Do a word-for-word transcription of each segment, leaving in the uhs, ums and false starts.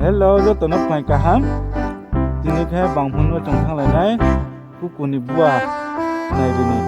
Hello, joto no phai kaham. Tini khe Banghmun wo chung thannglai nai. Kuku ni bua nai ri ni.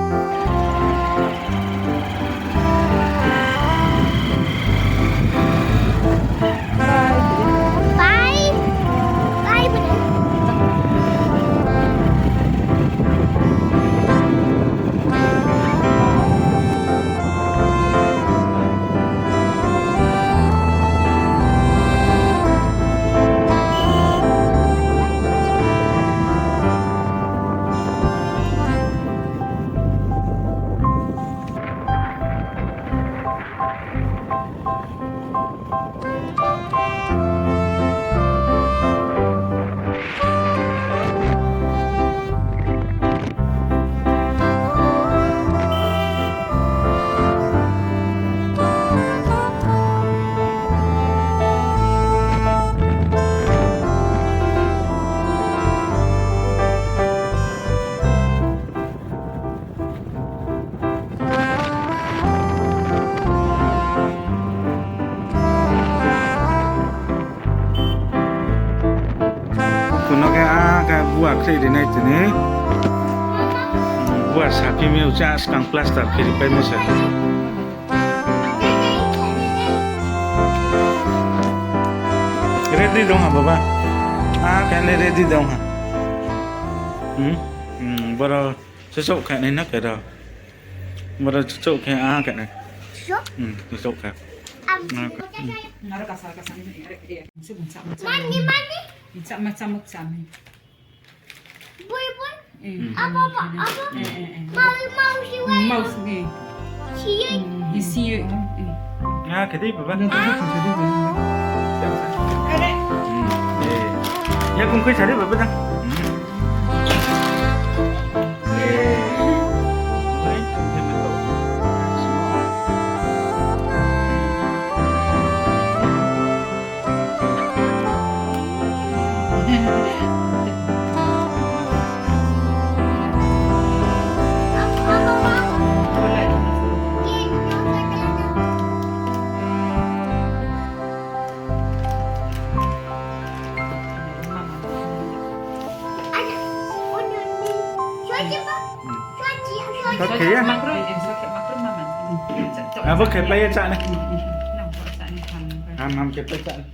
Kuno khe a khe bua khrih ri nai tini. Bua saphi mi uchih skang plaster khe ripaimo se. Ready dong ha baba. A khe le ready dong ha. Hmm? Hmm, boro. Chuchouh khe nai na khe ro. Boro chuchouh khe a khe nai. Chuchouh? Hmm, chuchouh khe. Am. Naro kasar kasar ni, are, are. Mani, mani. Chama chamuk chami. Bui, bui. Eh, abo, abo, abo. Eh, eh, eh. Mau, mau si wai. Mau si. Si ye. Hmm, si ye. Eh. Nga khe dei baba. Nga khe dei baba. Are. Hmm. Eh. Ya kung khe sari baba da. Hmm. Sokhe ya? Abo khe pai ye chá nai. Ham, ham khe pai chá nai.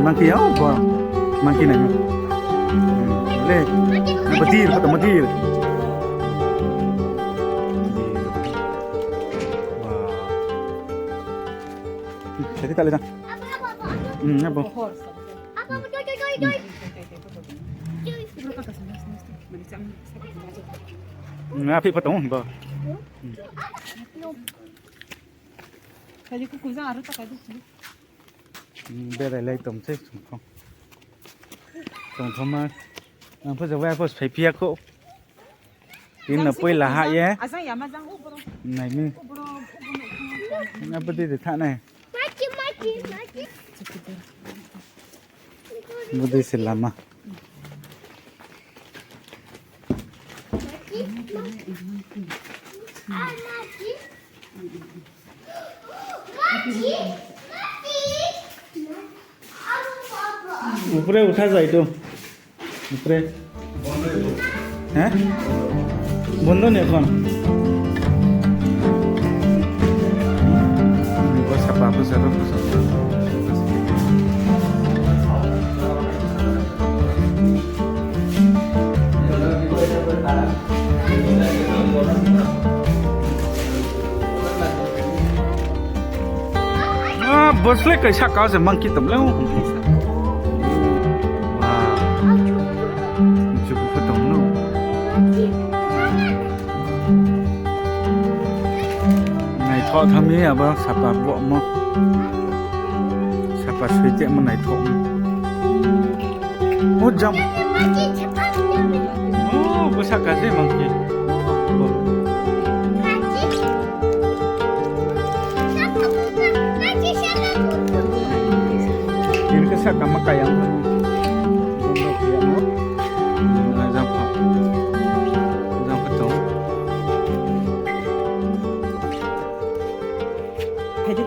Monkey ya, ba. Monkey nai. Hmm, le. Madir, kata madir. Ba. Sari tali ta. Hmm, ya, bo. Hmm, api pa tong, ba. Hmm. Tadi ku kuza aru ta kadu. Hmm, berai lai tom se, chung thong. Chung thong ma. Ang pho jawai pho sphai phi ya kho. Tin no poila ha ye. Ajang ya ma jang, o boro. Nai mi. O boro, o boro. Na bodi de tha nai. Mati, mati, mati. Bodi se lama. Mati, mati. Ah, mati. উপরে উঠা যায় তো। উপরে। হ্যাঁ? বন্ধ নি এখন? Bo sapa, bo sapa, bo sapa. Ah, bo slái kaisa ka se monkey tong le. Wow. Chubu pho tong no. Naithoh thami abo sapa bo mo. Sapa soi te mo naithoh. O jam. O, bo saka se monkey. Bo. Ini ke saka ma kayang. Jam pha. Jam pha tong. Hai di.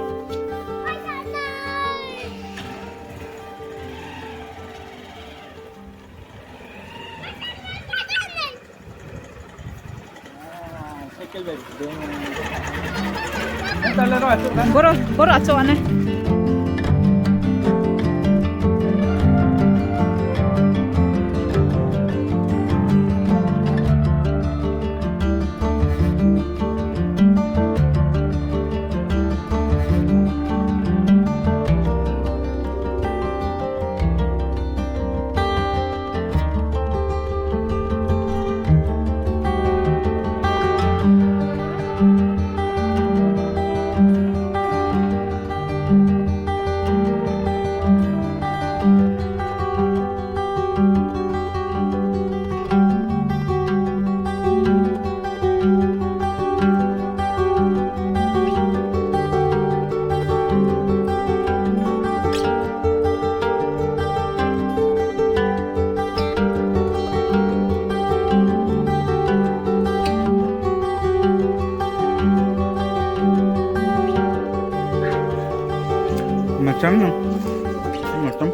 Boro, boro achouh ane. Macham no. Macham.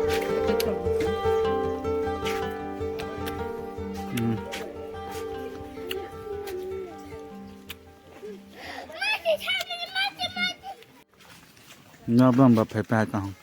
Hmm. No, bang ba phai phai ka hong.